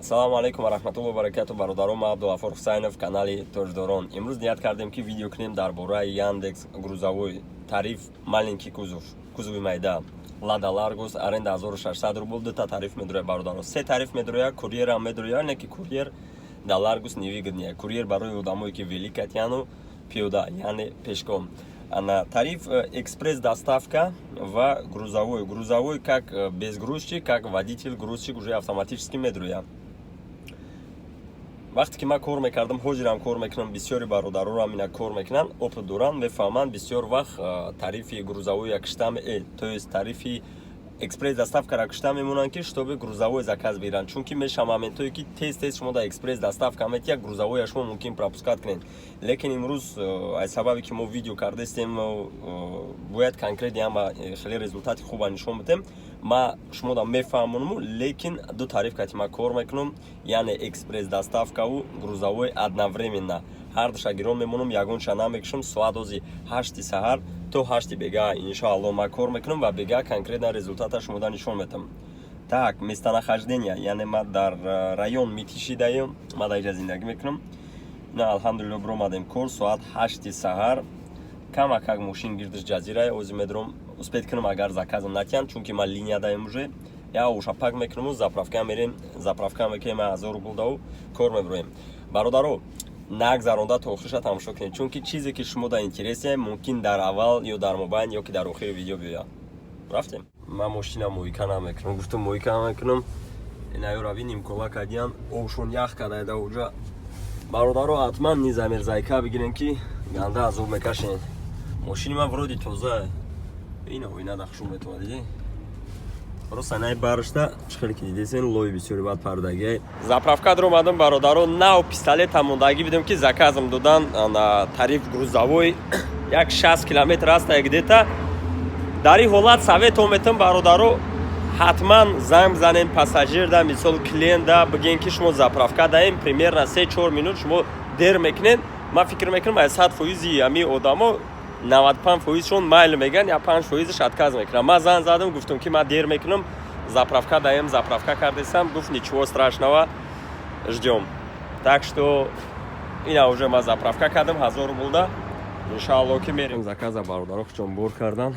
Ассалому алайкум ва раҳматуллоҳи ва баракату, бародарон. Ма Абдуғаффор Ҳусайнов, канали Тоҷдорон. Имрӯз ният кардем, ки видео кунем дар бораи Яндекс грузовой тариф, маленький кузов, кузови майда, Лада Ларгус, аренда 1600 рубл. Дута тариф медурояд, бародарон, се тариф медурояд, курьерам медурояд, не ки курьер дар Ларгус невыгодный. Курьер барои одамое, ки велик катяну пиёда, яъне пешком. Ана тариф экспресс доставка ва грузовой. Грузовой как без грузчик, как водитель грузчик уже автоматически медурояд. Вақте ки ман кор мекардам, ҳозирам кор мекунам, бисёри бародарорам ина кор мекунанд, опыт доранд, мефаҳманд. Бисёр вақт тарифи грузовой киштам, то есть тарифи экспресс доставкара кишта мемонанд, ки чтобы грузовой заказ бигиранд, чунки меша моментое, ки тез тез шумо дар экспресс доставка метия, грузовоя шумо мумкин пропускать кунед. Лекин имрӯз аз сабабе ки мо видео кардастем, бояд конкретно ҳама хеле результати хуба нишон бидем. Ма шумода мефаҳмонаму, лекин ду тариф кати ма кор мекунам, яъне экспресс доставкаву грузовой одновременно, ҳардуша гирон мемонам, ягонша намекушам. Соат ози 8-и саҳар то 8-и бега, иншоалло, ма кор мекунам ва бега конкретно результата шумода нишон метам. Так, местонахождение, яъне ма дар район Мытищидаем, ма дар иҷа зиндагӣ мекунам. На, алҳамдулилло, биромадем кор соат 8-и саҳар. Камакак мошин гирдиш ҷазирае, ози медурам, успеть кунам, агар заказам натиҳанд, чунки ман линия даем, уже я уша пак мекунаму заправка мерем, заправка мекунем, 1000 рубл даву кор мебироем. Бародаро, нагзаронда то охириша тамошо кунед, чунки чизе, ки шумо дар интересе, мумкин дар аввал ё дар мобайн, ё ки дар охири видео биёяд. Рафтем. Ман мошина мойка намекунам, гуфтам, мойка намекунам. Инаёрави нимкола кардиян, обшон ях кардайда уҷа. Бародаро, ҳатман незамерзайка бигирем, ки ганда азоб мекашен. Мошини ман вроде тоза, ина оина дахшун метова, дидӣ? Просто най барышта чӣ хеле ки дидесен, лои бисёри бад пардагиай. Заправка даромадам, бародаро, нав пистолета мондагӣ бидем, ки заказам додан на тариф грузовой, як 60 километр аста где-то. Дар ин ҳолат совет метам, бародаро, ҳатман занг бизанем пассажирда, мисол клиента бигӯем, ки шумо заправка даем, примерно 3-4 минут шумо дер мекунед. Ман фикр мекунам, аз 100 фоизи ҳамин одамо 95 фоизшон майл мегӯянд, я 5 фоизаш отказ мекунам. Ман занг задам, гуфтам, ки ман дер мекунам, заправка даем, заправка кардесам. Гуфт: «Ничего страшного, ждём». Так что ина уже ман заправка кардам 1000 рублда, иншаалло, ки мерем. Заказа, бародаро, хучон бор кардан.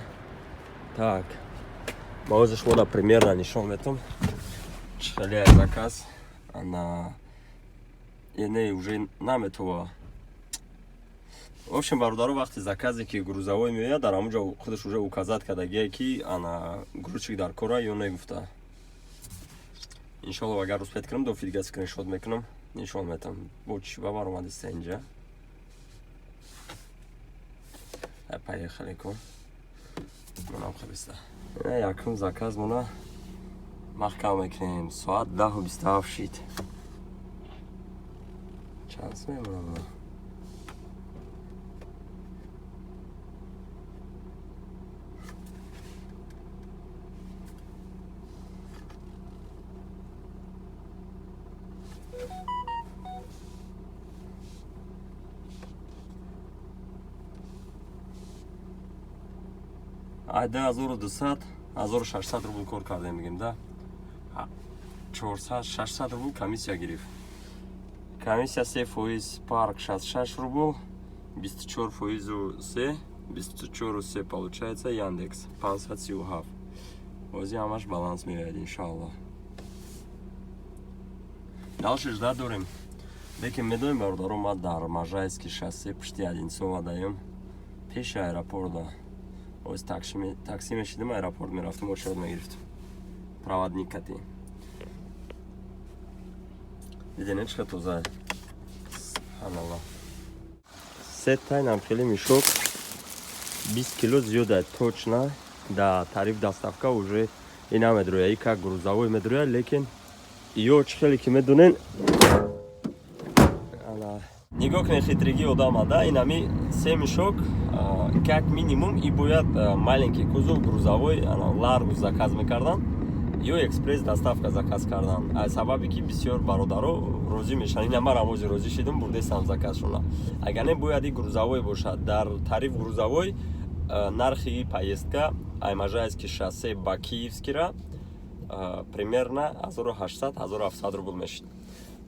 Так, ма ози шумода примерно нишон метам, чӣ хеле заказ. Ана не, уже наметова. В общем, бародаро, вақти заказе, ки грузовой меояд, дар ҳамунҷо худаш уже указать кардагие, ки ана грузчик дар кора ё не гуфта. Иншоалло, агар успеть кунам, до фидга скриншот мекунам, нишон метам. Бо чӣ ба баромадиста инҷа. Поехали кун, монам хабиста. Якум заказ мона маҳкам мекунем. Соат 10:27 шид. Чанд сум мемонам? Ай 2200, 1600 рубл кор кардем, бигем да, 400, 600 рубл комиссия гирифт. Комиссия 3%, парк 66 рубл, 24 фоизу се, 24 се получается. Яндекс 537. Ози ҳамаш баланс меояд, иншоалло. Дальше ждать дорем. Лекин медонем, бародаро, ма дар Можайский шоссе, пушти Одинцова даем, пеши аэропорта. Оз такси мешидим, аэропорт мерафтим, очередь мегирифтим, проводник кати. Дидене, чӣ тоза, субҳаналло. Се тайнам хеле мешок, 20 кило зиёда точно. Да, тариф доставка уже ина медроя, и как грузовой медроя, лекин ё чӣ хеле ки медонен. Нигоҳ кунед, хитригии одама да. Инами се мешок как минимум и бояд маленький кузов грузовой Ларгус заказ мекардан ё экспресс доставка заказ кардан, аз сабабе ки бисёр бародаро розӣ мешаванд. Ина ман рамози розӣ шидам, бурдестам заказшона. Агар не, бояд и грузовой бошад. Дар тариф грузовой нархи поездка ай Можайский шоссе ба Киевскира Примерно 1800, 1700 рубл мешид.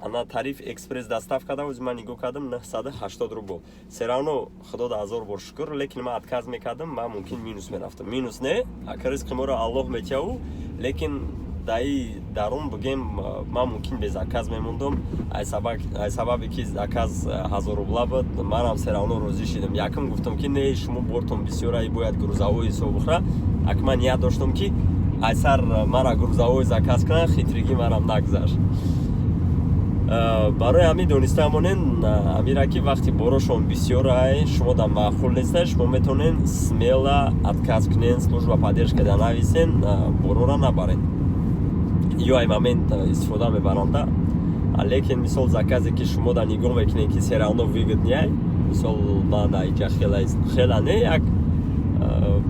Ана тариф экспресс доставка да ози ман нигоҳ кардам, 980 рубл. Всё равно худо да ҳазор бор шукр, лекин ман отказ мекардам, ман мумкин минус мерафтам. Минус не, ака, ризқи моро Аллоҳ метияву, лекин даи дарун бигем, ман мумкин без заказ мемондум. Ай сабабе ки заказ 1000 рубла буд, манам всё равно розӣ шидам. Якум гуфтам, ки не, шумо бортон бисёр, бояд грузовой ҳисоб бихӯра. Ак ман ният доштам, ки айсар мара грузовой заказ кунам, хитригӣ марам нагузашт. Барои ҳамин дониста монен амира, ки вақти борошон бисёрай, шумо дар маъқул неста, шумо метавонен смело отказ кунен, служба поддержка да нависен, борора набарен ё ай момент истифода мебаранда. Лекин мисол заказе ки шумо дар нигоҳ мекунед, ки всё равно выгодный, мисол ман иҷа хела не, як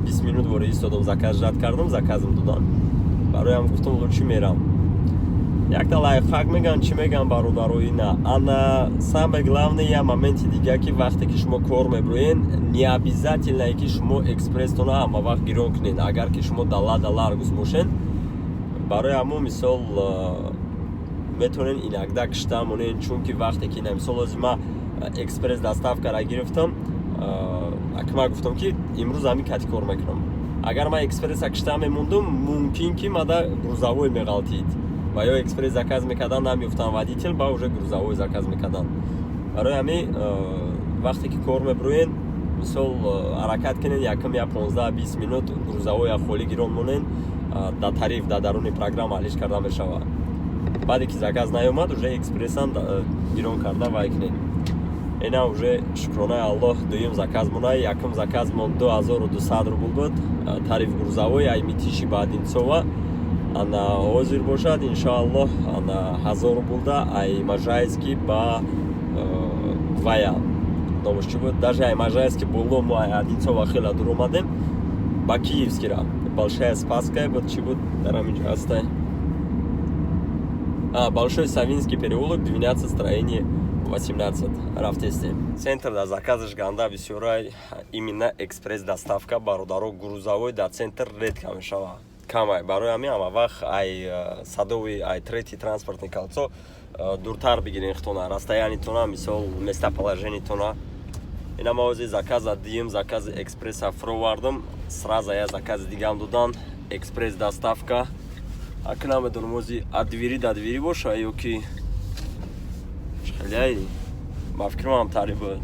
20 минут ворид истодам, заказ ждать кардам, заказам додам. Барои ҳам гуфтам, лучше мерам. Якта лайфхак мегӯям, чӣ мегӯям, бародаро, ина ана самое главное, я моменти дига, ки вақте ки шумо кор мебироен, не обязательно ки шумо экспресстона ҳама вақт гирон кунед, агар ки шумо дала Ларгус бошен. Барои ҳамун мисол метавонен иногда кишта монен, чунки вақте ки, мисол, ҳозир ма экспресс доставкара гирифтам, ака, ма гуфтам, ки имрӯз ҳамин кати кор мекунам. Агар ман экспресса кишта мемондум, мумкин ки мада грузовой меғалтид ва ё экспресс заказ мекардан, намеёфтам водитель, ба уже грузовой заказ мекардан. Барои ҳамин вақте ки кор мебироен, мисол, ҳаракат кунед, якум я 15-20 минут грузовоя холӣ гирон монен. Дар тариф, дар даруни программа алиш карда мешавад. Баъде ки заказ наёмад, уже экспрессам гирон карда вай кунед. Ина уже, шукронаи Аллоҳ, дуюм заказ мона. Якум заказ мон 2200 рубл буд, тариф грузовой, ай Мытищи ба Одинцово. Ана ҳозир бошад, иншоаллоҳ, ана 1000 рублда ай Можайский ба вая, номаш чӣ буд, даже ай Можайский боло, мо ай Одинцово хела дур омадем, ба Киевский ра, Большая Спасская буд, чӣ буд, дар ҳаминҷо ҳастай. Большой Савинский переулок, 12, строение 18, рафтестем. Центр дар заказаш ганда бисёрай, именно экспресс доставка, бародаро. Грузовой дар центр редко мешава, камай. Барои ҳамин ҳама вақт ай Садовый, ай третий транспортный кольцо дуртар бигирен хитона, расстояниетона, мисол, местоположениетона. Ина ма ози заказа диюм, закази экспресса фуровардам, сразу я закази дигам додан, экспресс доставка. Аки намедонам, ози от двери до двери боша ё ки хеле, ба фикрам тари буд.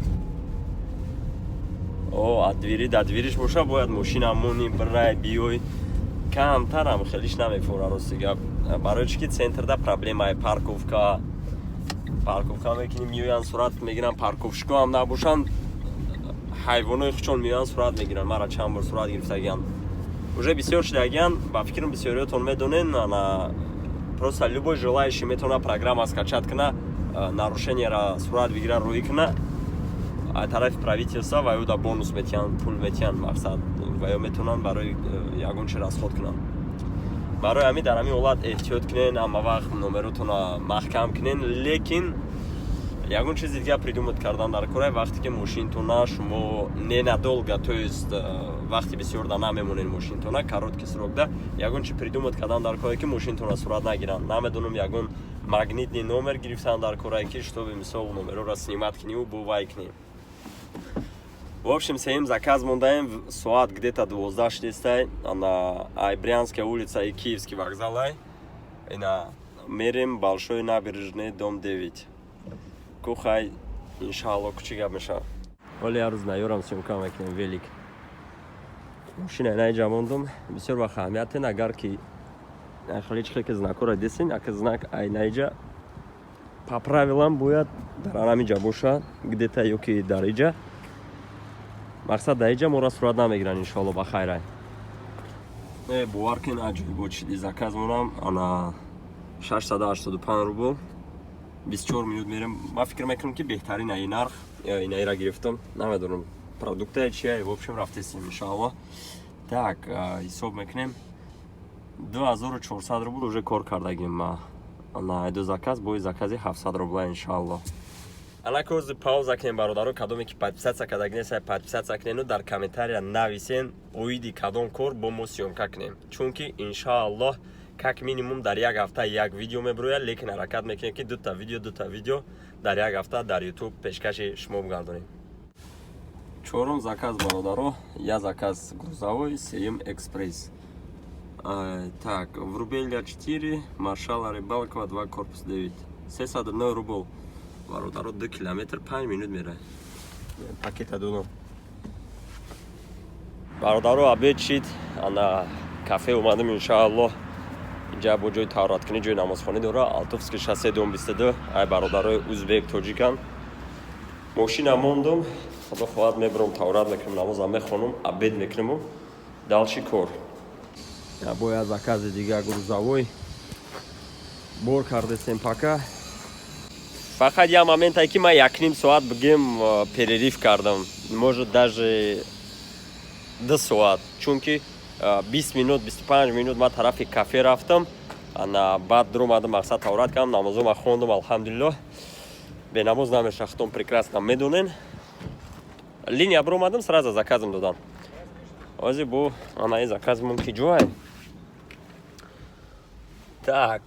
О, от двери до двериш боша, бояд мошина мони, бирай, биёй, камтарам хелиш намефора, рости гап. Барои чӣ ки центрда проблемаи парковка. Парковка мекунем, меоянд, сурат мегиранд. Парковщикоам набошанд, ҳайвонои хучон меоянд, сурат мегиранд. Мара чанд бор сурат гирифтагианд, уже бисёр шудагианд. Ба фикрам, бисёриётон медонен. Ана просто любой желающий метавона программа скачать куна, нарушениеро сурат бигира, рӯӣ куна. Аз тарафи правительства ва ё да бонус метиҳанд, пул метиҳанд, мақсад, ва ё метавонанд барои ягон чи расход кунанд. Барои ҳамин дар ҳамин ҳолат эҳтиёт кунен, ҳама вақт номеротонро маҳкам кунен. Лекин ягон чизи дига придумать кардан дар кора, вақте ки мошинтона шумо ненадолго, то есть вақти бисёр да намемонед мошинтона, короткий срок да ягон чи придумать кардан дар коре, ки мошинтона сурат нагиранд. Намедонам, ягон магнитный номер гирифтан дар корае, ки чтобы, мисол, номерора снимать куниву бувай кунӣ. В общем, сеюм заказ мондаем, соат где-то 12 шдестай, ана ай Брянская улица и Киевский вокзал ай. Ина мерем Большой Набережный, дом 9. Кухай, иншаалло, кучи гап мешавад. Ҳоли як рӯз наёрам, съёмка мекунем велик. Мошина инаиҷа мондум, бисёр вақт аҳамиятен, агар ки хеле чихе ки знакора десин, ака, знак ай наиҷа по правилам бояд дар анамиҷа боша где-то ё ки дар иҷа. Мақсад, дар иҷа моро сурат намегиранд, иншоалло, ба хайрай. Бовар кун, аҷоибот шиди заказ монам. Ана 685 рубл, 24 минут мерем. Ман фикр мекунам, ки беҳтарин аи нарх инаира гирифтам. Намедонам, продуктае, чия, в общем, рафтесем, иншоалло. Так, ҳисоб мекунем, 2400 рубл уже кор кардагим ма. Ана ду заказ, бои закази 700 рубла, иншоалло. Анака пауза кунем, бародаро. Кадоме ки подписаться кардаги нест, подписаться кунену дар комментария нависен, оиди кадом кор бо мо съёмка кунем, чунки иншоаллоҳ. Как минимум дар як ҳафта як видео мебирояд, лекин ҳаракат мекунем, ки дута видео, дута видео дар як ҳафта дар Ютуб пешкаши шумо бигардонем. Чорум заказ, бародаро, я заказ грузовой, сеюм экспресс. Так, Врубеля 4, Маршала Рыбалкова 2, корпус 9. 309 рубл, бародаро, 2 километр, 5 минут мерай. Пакета додам, бародаро. Обед шид, ана кафе омадам. Иншааллоҳ, инҷа бо ҷои таҳораткунӣ, ҷои намозхонӣ дора. Алтуфьевский шоссе, дом 22. Ай бародарои узбек, тоҷикан. Мошина мондум, худо хоҳад, мебурам, таҳорат мекунам, намозам мехонам, обед мекунаму дальше кор. Бояд закази дига, грузовой бор кардесем. Пока фақат як моментае, ки ман якним соат, бигем, перерыв кардам, может, даже 2 соат, чунки 20 минут, 25 минут ман тарафи кафе рафтам, ана баъд дуромадам, мақсад, таҳорат кардам, намозома хондум. Алҳамдулиллоҳ, бенамоз намеша, худтон прекрасно медонен. Линия биромадам, сразу заказам додам. Ҳозир бо анаи заказмон ки ҷой. Так,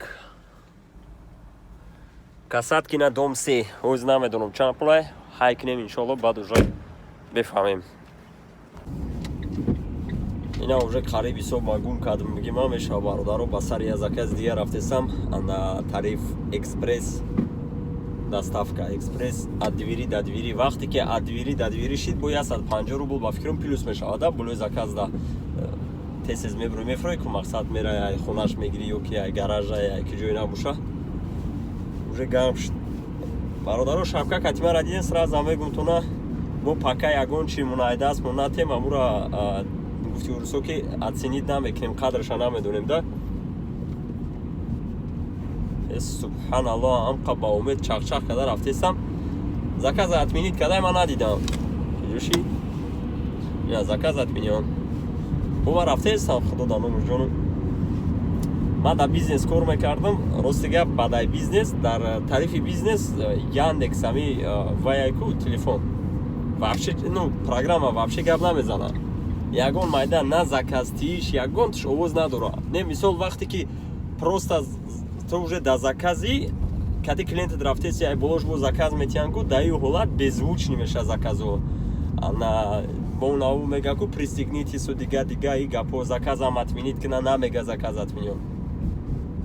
Касаткина, дом 3. Ҳозир намедонам, чанд пулай, ҳай кунем, иншоалло, баъд уже бефаҳмем. Ина уже қариб ҳисоб ма гум кардам, бигим мешава, бародаро. Ба сари я заказ дига рафтесам, ана тариф экспресс доставка, экспресс от двери до двери. Вақте ки от двери до двери шид, бо 150 рубл, ба фикрам, плюс мешавад да болои заказ. Да тез мебурӣ, мефурӯи ку, мақсад, мерай, ай хонаш мегирӣ ё ки ай гаража, ай ки ҷое набоша. Уже гарм шуд, бародаро. Шапка катимара диден, сразу мегум туна, мо пока ягон чи мунайдаст мо натем, амура гуфти урусо ки оценить намекунем, қадраша намедонем да. Субҳаналлоҳ, амқа ба умед чақчақ карда рафтесам, заказа отменить кардай, ман надидам. Ҷуши я заказ отменён. Бо рафтесам, худо да номи ҷону. Ман дар бизнес кор мекардам, рости гап, баъдаи бизнес, дар тарифи бизнес Яндекс ами ваяйку телефон вообще, ну, программа вообще гап намезанад, ягон майда на заказ тиш, ягон тиш овоз надорад. Не, мисол, вақте ки просто ту уже да закази кати клиентат рафтеси, ай болош бо заказ метиҳанд ку, дар ин ҳолат беззвучный меша заказо. На бо наву мега ку «пристегнитесь» дига дига и гапо, заказам отменить кина намега, заказ отменён.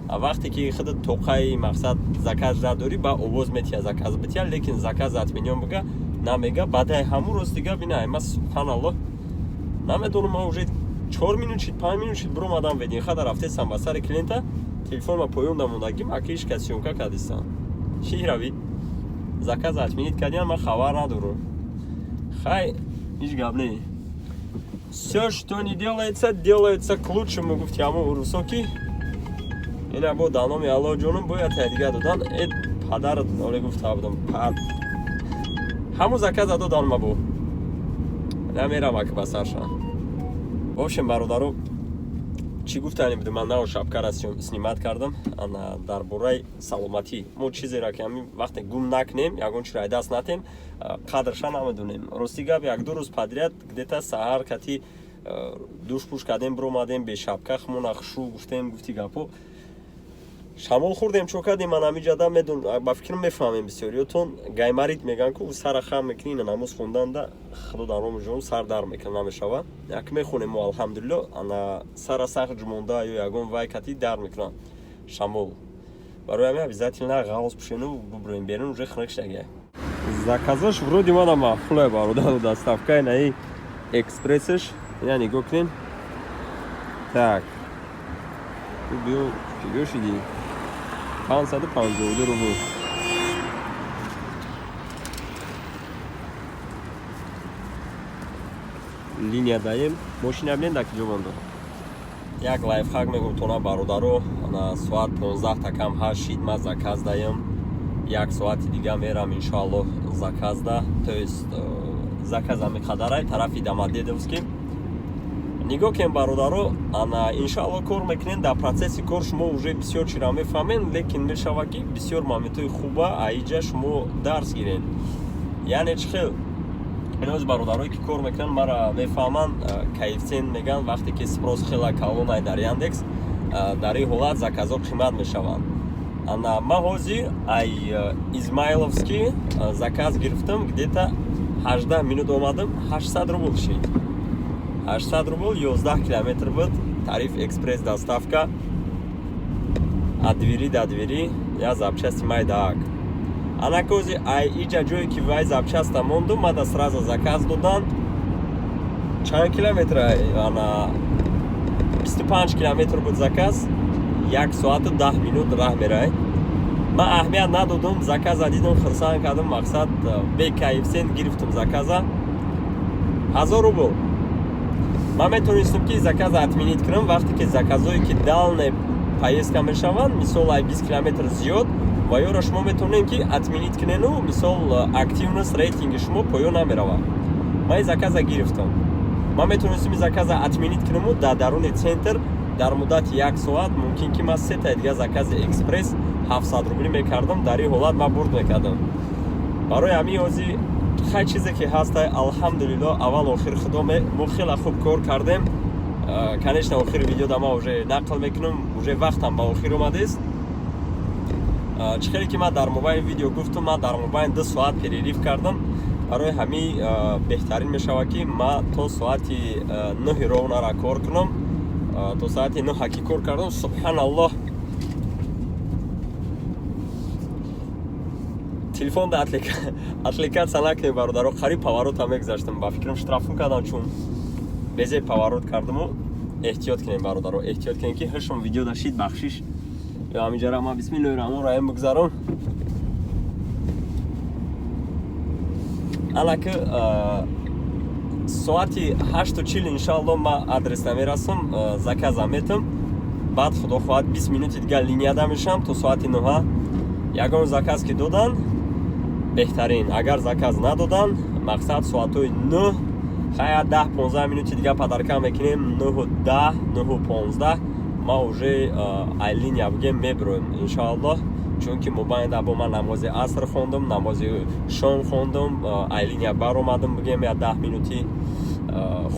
А вақте ки худат тоқаи, мақсад, заказ надорӣ, ба овоз метиҳа, заказ битиҳа, лекин заказ отменён бига намега. Баъдаи ҳамун рӯз дига бина, ма, субҳаналлоҳ, намедонам, ма уже 4 минут шид, 5 минут шид, биромадам, вединхада рафтесам ба сари клиента, телефонма поён дамондагим, аки ҳеч кас съёмка кардистам. Чӣ рави заказ отменить кардиам, ман хабар надорам. Хай, ҳеҷ гап не, всё, что не делается, делается к лучшему, гуфти ҳамун урусо ки. Ина бо да номи Аллоҳ ҷонум, бояд дига додан. Э, падарат оле, гуфта будам, ҳамун заказа додан, ма бо намерам аки ба саршан. В общем, бародаро, чӣ гуфтанем будем? Ман нао шапкара снимать кардам. Ана дар бораи саломатӣ мо чизеро ки ҳамин вақте гум накунем, ягон чиро даст натем, қадрша намедонем. Рости гап, як ду рӯз подряд где-то саҳар кати душ пуш кардем, биромадем бе шапка, хмона хушу гуфтем, гуфти гапо, шамол хӯрдем, чо кардем. Ман ҳамиҷада медон, ба фикрам, мефаҳмем бисёриётон, гаймарит мегӯянд ку, сара хам мекунӣ, ина намоз хонданда, худо дар номи ҷон, сар дар мекунад, намешава. Як мехонем мо, алҳамдулилло, ана сара сахт ҷумонда ё ягон вай кати дар мекунад шамол. Барои ҳамин обязательно ғавз пӯшену бубурем берун, уже хунук шудагия. Заказаш вроде мана маъқуле, бародару, доставкаи наи экспрессш ина нигоҳ кунен. Так, биё, чиё шидӣ? 552 рубл. Линия даем, мошина бинен, дар киҷо мондо. Як лайфхак мегум тона, бародаро. Ана соат 15 такам 8 шид, ма заказ даем, як соати дига мерам, иншоаллоҳ, заказ да. То есть заказами қадарай тарафи Домодедовский. Нигоҳ кем, бародаро, ана иншоалло кор мекунем. Дар процесси кор шумо уже бисёр чиро мефаҳмем, лекин мешавад, ки бисёр моментҳои хуба аиҷа шумо дарс гирен. Яъне чӣ хел? Иноз бародарое ки кор мекунанд, мара мефаҳманд. Коэффициент мегӯянд, вақте ки спрос хела калонай дар Яндекс. Дар ин ҳолат заказҳо қимат мешаванд. Ана ман ҳозир ай Измайловский заказ гирифтам, где-то 18 минут омадам, 800 рубл шид. 800 рубл, 11 километр буд. Тариф экспресс доставка, от двери до двери, я запчасти майдаак. Анакози ай иҷа ҷое ки вай запчаста мондум, мада сразу заказ додан. Чанд километр? Ана 25 километр буд заказ, 1 соату 10 минут раҳ мерай. Ман аҳамият надодум, заказа дидум, хурсанд кардум, мақсад бе коэффициент гирифтум заказа, 1000 рубл. Ман метавонистам, ки заказа отменить кунам. Вақте ки заказое ки дальний поездка мешаванд, мисол, ай 20 километр зиёд, ва ёро шумо метавонед, ки отменить кунену, мисол, активность рейтинги шумо поён намеравад. Ман ин заказа гирифтам, ман метавонистам ин заказа отменить кунаму дар даруни центр дар муддати як соат мумкин ки ман сетаи дига закази экспресс 700 рубли мекардам. Дар ин ҳолат ман бурд мекардам. Барои ҳамин ҳозир хай, чизе ки ҳастай, алҳамдулилло, аввал охир худо, мо хеле хуб кор кардем. Конечно, охири видеода ман уже нақл мекунам, уже вақтам ба охир омадест. Чӣ хеле ки ман дар мобайни видео гуфтам, ман дар мобайн 2 соат перерыв кардам. Барои ҳамин беҳтарин мешавад, ки ман то соати 9-и ровнара кор кунам. То соати 9-ҳа ки кор кардам, субҳаналлоҳ, телефонда отвлекаться накунем, бародаро. Қариб поворота мегузаштам, ба фикрам, штрафун кардам, чун безе поворот кардаму. Эҳтиёт кунем, бародаро, эҳтиёт кунем, ки ҳашм видео дашид, бахшиш. Ё ҳаминҷара ман бисмиллоҳи раҳмони раҳим бигзарам. Анаки соати 8:40, иншоалло, ман адрес намерасам, заказам метам. Баъд, худо хоҳад, 20 минути дигар линияда мешавам то соати 9-ҳа. Ягон заказ ки додан, беҳтарин. Агар заказ надодан, мақсад, соатҳои 9, хая, 10-15 минути дигар падарка мекунем, 9:10, 9:15 ма уже ай линия бигем мебироем, иншоаллоҳ. Чунки мобайнда бо ман намози аср хондум, намози шом хондум, ай линия баромадам, бигем, я 10 минути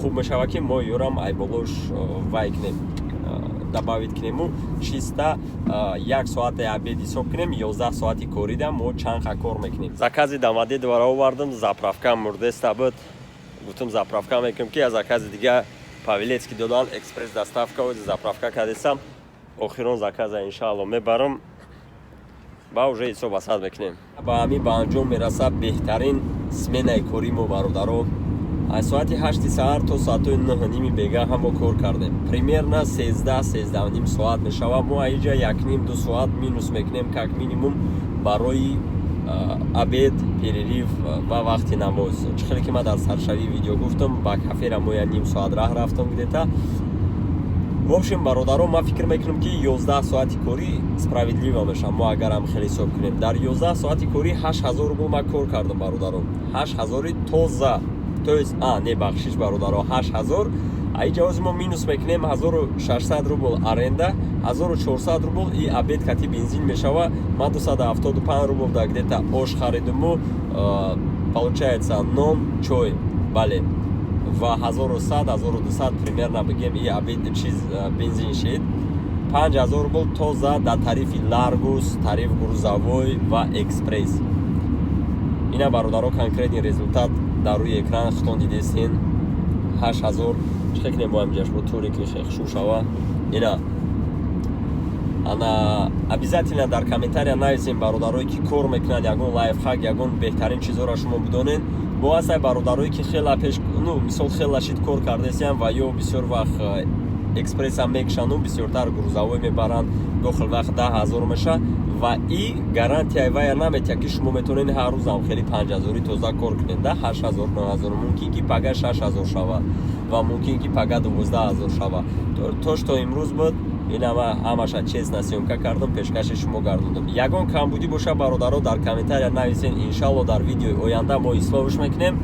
хуб мешавад, ки мо ёрам ай болош вай кунем, добавить кунему, чиста як соате обед ҳисоб кунем, 11 соати корида мо чанд қа кор мекунем. Закази Домодедовара овардам, заправка мурдеста буд. Гуфтам, заправка мекунем, ки я закази дига Павелецкий додан, экспресс доставка, заправка кардесам. Охирон заказа, иншаалло, мебарам ба уже ҳисоб асад мекунем. Ба ҳамин ба анҷом мерасад беҳтарин сменаи кори мо, бародаро. Аз соати 8-и саҳар то соатҳои 9:30 бегаҳ ҳамо кор кардем. Примерно 13, 13:30 соат мешавад. Мо аиҷа якним, 2 соат минус мекунем, как минимум, барои обед, перерыв ва вақти намоз. Чӣ хеле ки ман дар саршавии видео гуфтам, ба кафера мо я ним соат раҳ рафтам где-то. В общем, бародаро, ман фикр мекунам, ки 11 соати корӣ справедливо мешавад. Мо агарам хеле ҳисоб кунем, дар 11 соати корӣ 8000 рубл ман кор кардам, бародаро, 8000-и тоза. То есть, а не, бахшиш, бародаро, 8000 аи ҷавози мо минус мекунем 1600 рубл аренда, 1400 рубл и обед кати бензин мешава. Ман 275 рубл да где-то ош харидуму, получается, нон, чой, бале, ва 1100, 1200 примерно бигем и обед, чиз, бензин шид. 5000 рубл тоза дар тарифи Ларгус, тариф грузовой ва экспресс. Ина, бародаро, конкретный результат дар рӯи экран худтон дидестин. 8000. Чӣ кунем бо ҳамиҷаш, бо туре ки хушӯ шава. Ина ана обязательно дар комментария нависем, бародарое ки кор мекунанд, ягон лайфхак, ягон беҳтарин чизҳоро шумо бидонед. Бо ҳастай бародарое ки хела пеш, ну, мисол, хела шид кор кардесиям ва ё бисёр вақт экспрессам мекушанду бисёртар грузовой мебаранд, дохил вақт 10 000 меша ва и гарантияи вая наметиҳад, ки шумо метавонед ҳар рӯзам хеле 5000-и тоза кор кунед, да 8000, 9000. Мумкин ки пага 6000 шавад ва мумкин ки пага 12 000 шавад. То что имрӯз буд, ин ҳамаша честно съёмка кардам, пешкаши шумо гардондам. Ягон камбудӣ боша, бародаро, дар комментария нависен. Иншалло, дар видеои оянда мо ислоҳш мекунем.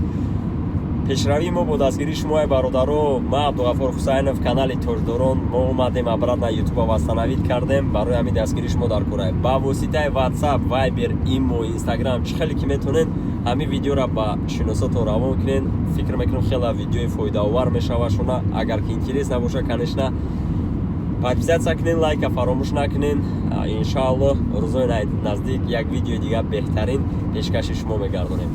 Пешравии мо бо дастгирии шумои, бародаро. Ман Абдуғаффор Ҳусайнов, канали Тоҷдорон. Мо омадем обратно, ютуба восстановить кардем. Барои ҳамин дастгирии шумо дар кора. Ба воситаи WhatsApp, Viber, имо, Instagram, чӣ хеле ки метавонед, ҳамин видеоро ба шиносотон равон кунед. Фикр мекунам, хеле видеои фоидаовар мешавад шуна, агар ки интерес набошад, конечно. Подписаться кунен, лайка фаромӯш накунен. Иншоаллоҳ, рӯзои наздик як видеои дига беҳтарин пешкаши шумо мегардонем.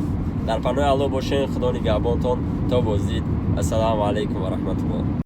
Дар паноҳи Аллоҳ бошен, Худо нигаҳбонтон. То боздид. Ассалому алайкум ва раҳматуллоҳ.